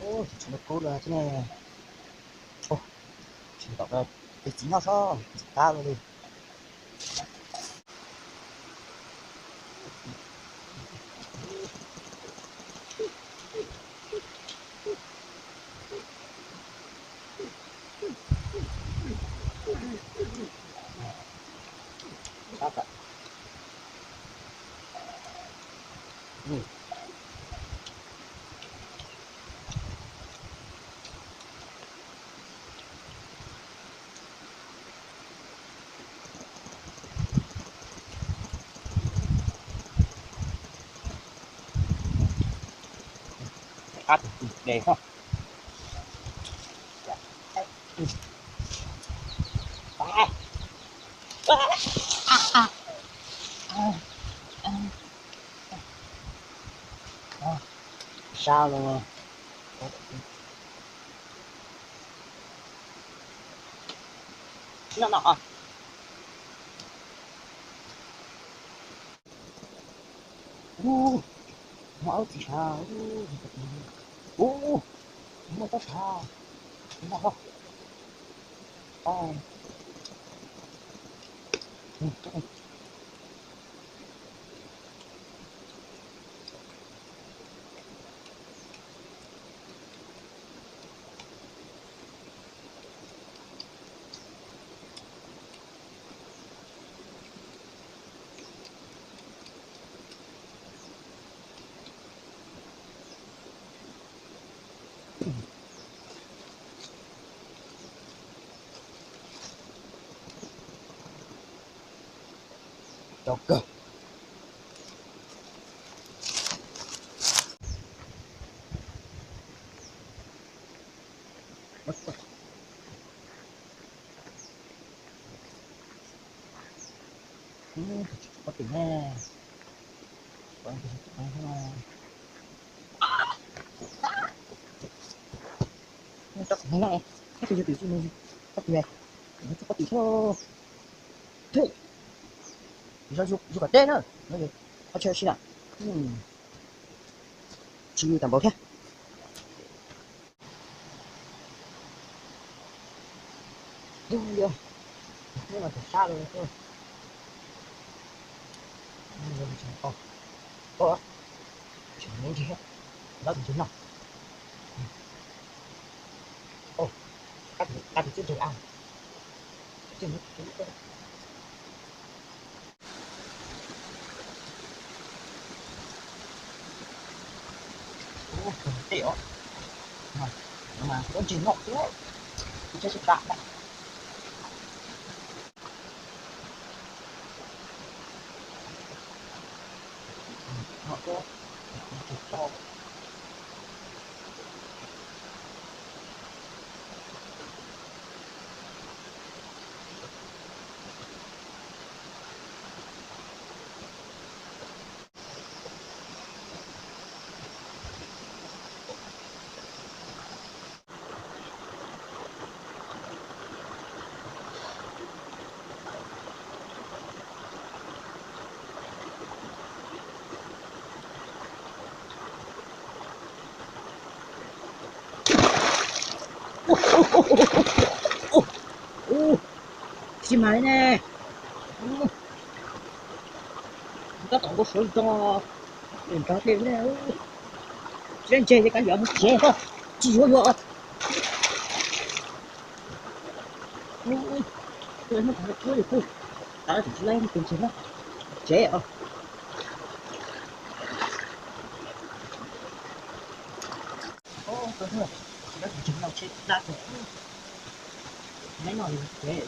Ub, tsis muaj kub lawm thiab ne. Ub, tsis tau, peb txiv noj sob, txiv qab li. Sab los. Ub, muaj ob txiv sav, ub, ub, muaj ob txiv sav, ub. Cov kawg. Pob tim ne. Pob tim ne. Pob tim ne. Pob tim thiab. Yus kom deb na. Qhov chaw si na. Tsis tas npaum thiab. Ub, ub, ub, mas sab los. Ub, ub, ub, ntag, tus ntses no. Ub, qab tus txij ntses av. Ub, tej os. No mas ua ntses noj xwb, ua ntses sib tham ntag. Tsis mas li ne, tab tom npau suav zoo, nrog tej tsis ntse ces kav liam mus tsev, tsis yuav yuav. Hnub thaum kuab li kuj, tav tsis laib tus ntses na, tsev os. Tsis laib tus ntses no tsheb dab tag, laib no li tsev.